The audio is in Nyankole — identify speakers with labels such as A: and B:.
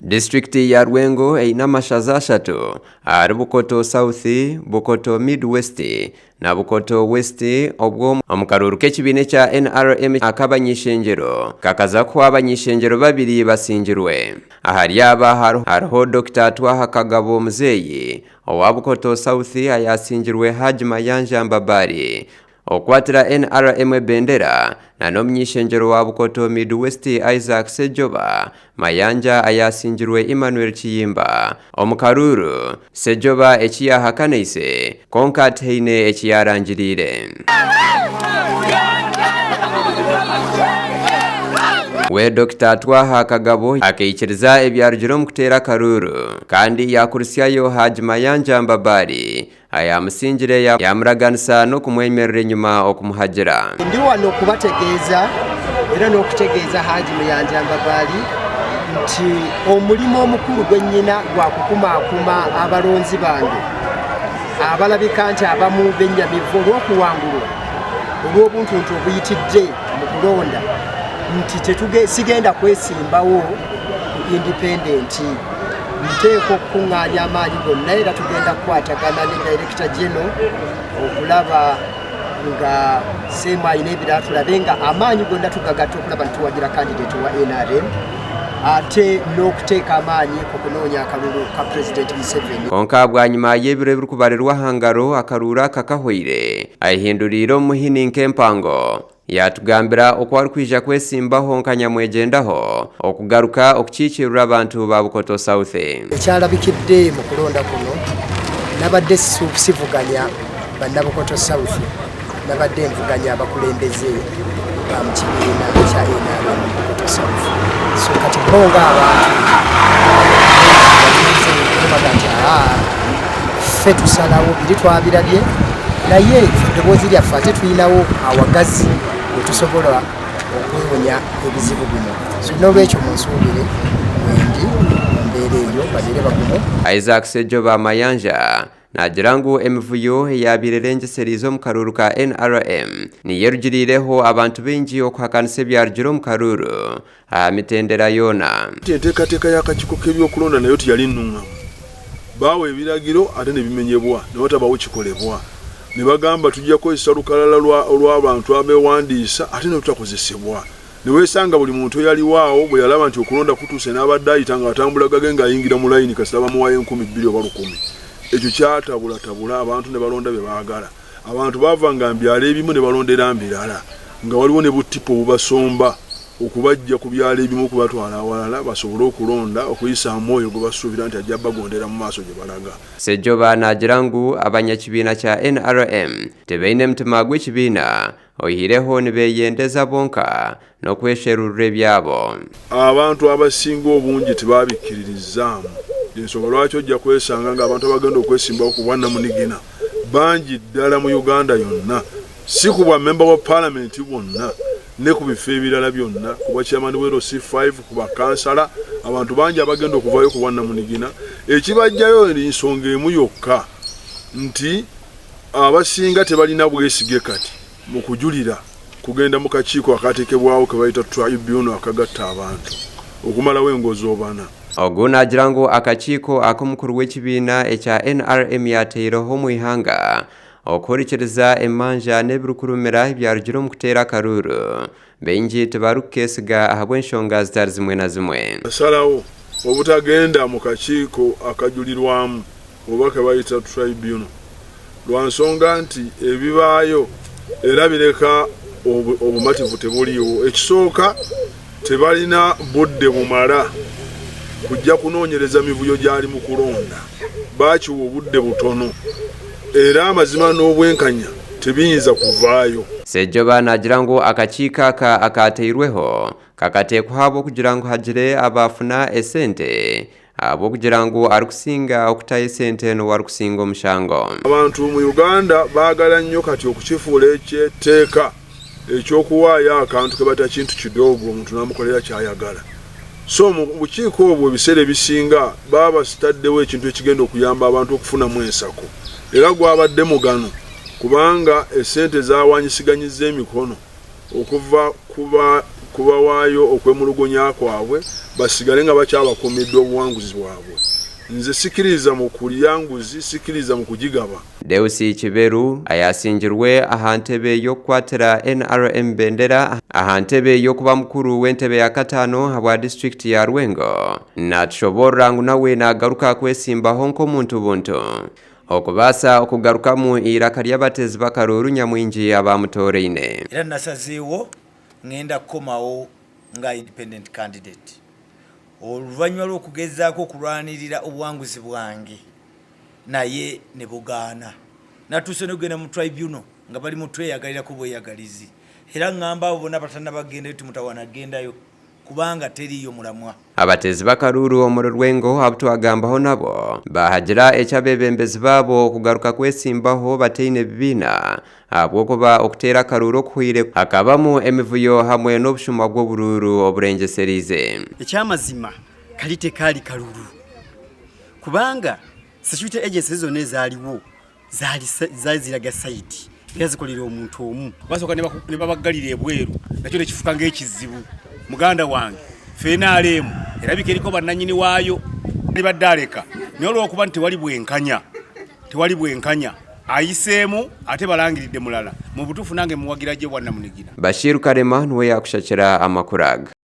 A: Disiturikiti ya Lwengo eine amashaza ashatu ahari Bukoto South, Bukoto Mid West na Bukoto West obwo omu karuuru k'ekibiina ekya NRM ak'abany'ishengyero kakaza kuhwa abany'ishengyero babiri basingirwe. Ahari aba hariho Dokita Twaha Kagabo Muzeeyi owa Bukoto South ayasingirwe Hajj Mayanja Mbabali Okukwatira NRM ebendera na n'omuny'eishengyero wa Bukoto Mid West Isaac Ssejoba Mayanja ayasingirwe Emmanuel Kiyimba omu karuuru, Ssejoba eki yaahakanaise kwonka tihaine eki yaarangiriire. We Dokita Twaha Kagabo akaikiriza ebyarugire omu kuteera akaruuru kandi yaakuritsyayo Hajji Mayanja Mbabali Ayaamusingire yaamuraganisa n'okumwemerera enyima okumuhagira.
B: Ndi wano kubategeeza era n'okutegeeza Haji Muyanja Mbabaali nti omulimu omukulu gwe nnyina gwa kukumaakuma abalonzi bange abalabika nti abamu bennyamivu olw'okuwangulwa olw'obuntuntu obuyitidde mu kulonda nti sigenda kwesimbawo ku independenti. Nteekwa okukungaanya amaanyi gonna era tugenda kukwatagana ne Director General okulaba nga CMI n'ebirala tulabe nga amaanyi gonna tugagatta okulaba nti tuwagira candidate wa NRM ate n'okuteeka amaanyi ku kunoonya akalulu ka Pulezidenti Museveni.
A: Kwonka bwanyima y'ebiro ebirikubarirwa aha ngaro akaruuru aka kahweire, ayehinduriire omu muhini nk'empango. Yaatugambira oku arikwija kwesimbaho nka nyamwegyendaho okugaruka okukiikirira abantu ba Bukoto South.
B: Ekyalabikidde mu kulonda kuno, nabadde sivuganya Bannabukoto South, nabadde nvuganya abakulembeze ba mu kibiina kya nrm mu Bukoto South. So kati bo ng'abantu baga nti aa ffe tusalawo biri twabirabye naye ffe eddoboozi lyaffe ate tulinawo awagazi wetusobola okwewonya ebizibu bino so nolwekyo munsuubire wendi mu mbeera eyo babeere bagumu.
A: Isaac Ssejoba Mayanja naagira ngu emivuyo eyaabaire erengyesereize omu karuuru ka NRM niyo erugiriireho abantu baingi okuhakanisa ebyarugire omu karuuru aha mitendera yoona.
C: Enteekateeka y'akakiiko k'ebyokulonda nayo tiyali nnungamu. Baawa ebiragiro ate ne bimenyebwa ne watabaawo kikolebwa. Ne bagamba tujja kukozesa lukalala olw'abantu abeewandiisa ate ne lutakozesebwa. Ne weesanga buli muntu eyaliwo awo bwe yalaba nti okulonda kutuuse n'abadde ayita ng'atambula gage ng'ayingira mu layini kasita bamuwaayo 2000 oba lukumi. Ekyo kyatabulatabula abantu ne balonda bye baagala. Abantu baavanga mu byalo ebimu ne balondera mu birala nga waliwo ne buttipa obubasomba okubaggya ku byalo ebimu okubatwala awalala basobole okulonda okuyisaamu oyo gwe basuubira nti ajja bagondera mu maaso gye balaga.
A: Ssejoba naagira ngu abanyakibiina kya NRM tibaine mutima gw'ekibiina oihireho nibeyendeza bonka n'okwesherurira ebyabo.
C: Abantu abasinga obungi tebabikkiririzzaamu. Y'ensonga lwaki ojja kwesanga ng'abantu abagenda okwesimbawo ku bwannamunigina bangi ddala mu Uganda yonna, si ku bwa mmemba wa palamenti bwonna ne ku bifo ebirala byonna, ku bwa chairman bwa LC5, ku bakansala, abantu bangi abagenda okuvaayo ku bwannamunigina. Ekibaggyayo nsonga emu yokka nti abasinga tebalina bwesige kati mu kujulira kugenda mu kakiiko akaateekebwawo ke bayita Tribunal akagatta abantu okumalawo engozoobana.
A: Ogu naagira ngu akakiiko aku omukuru w'ekibiina ekya NRM yaateireho omu ihanga okuhurikiriza emanja n'ebirikurumira ebyarugire omu kuteera akaruuru, baingi tibarikukeesiga ahabw'enshonga zitari zimwe na zimwe.
C: Nasalawo obutagenda mu kakiiko akajulirwamu oba ke bayita Tribunal lwa nsonga nti ebibaayo era bireka obumativu tebuliiwo. Ekisooka tebalina budde bumala kujja kunoonyereza mivuyo gyali mu kulonda, baakiwa obudde butono era amazima n'obwenkanya tebiyinza kuvaayo.
A: Ssejoba naagira ngu akakiiko aka akaateirweho kakateekwaho ahabw'okugira ngu hagire abaafuna esente Ahabw'okugira ngu arikusinga okutaho esente n'ou arikusinga omushango.
C: Abantu mu Uganda baagala nnyo kati okukifuula eky'etteeka eky'okuwaayo akantu ke bayita kintu kidogo omuntu n'amukolera ky'ayagala. So mu bukiiko obwo ebiseera ebisinga baba basitaddewo ekintu ekigenda okuyamba abantu okufunamu ensako era gwabadde mugano kubanga essente zaawanyisiganyizza emikono. okuva ku bawaayo okwemulugunya kwabwe basigale nga bakyabakuumidde obuwanguzi bwabwe. Nze sikiriza mu kulya nguzi, sikiriza mu kugigaba.
A: Deus Kiberu ayasingirwe aha ntebe y'okukwatira NRM bendera aha ntebe y'okuba mukuru w'entebe ya kataano ahabwa disiturikiti ya Lwengo natushoboorora ngu nawe nagaruka kwesimbaho nk'omuntu buntu okubaasa okugarukamu eiraka ry'abateezi b'akaruuru nyamwingi abaamutoraine.
D: Era nasazeewo ngenda kukomawo nga independent candidate oluvannyuma lw'okugezaako okulwanirira obuwanguzi bwange naye ne bugaana. Natuuse n'okugenda mu tribunal nga bali mu tweyagalirako bweyagalizi era ngamba abo bonna abatannaba kugendayo timutawaana kugendayo kubanga teriiyo mulamwa.
A: Abateezi b'akaruuru omuri Lwengo abu twagambaho nabo baahagira eky'abeebembezi baabo okugaruka kwesimbaho bataine bibiina ahabw'okuba okuteera akaruuru okuhweire hakabamu emivuyo hamwe n'obushuma bw'oburuuru oburengyesereize.
E: Eky'amazima kari tekaari karuru kubanga security agencies zona ezaariwo zaari ziraga sayidi era zikorera omuntu omu.
F: Basooka nebabagalira ebweru nakyo nekifuka nga ekizibu muganda wange ffe nrm erabika eriko bananyini waayo yandibadde aleka naye olwokuba nti tewali bwenkanya tewali bwenkanya ayiseemu ate balangiridde mulala mubutuufu nange muwagira gye bwannamunigina.
A: Bashir Karema niwe yaakushakira amakuru aga.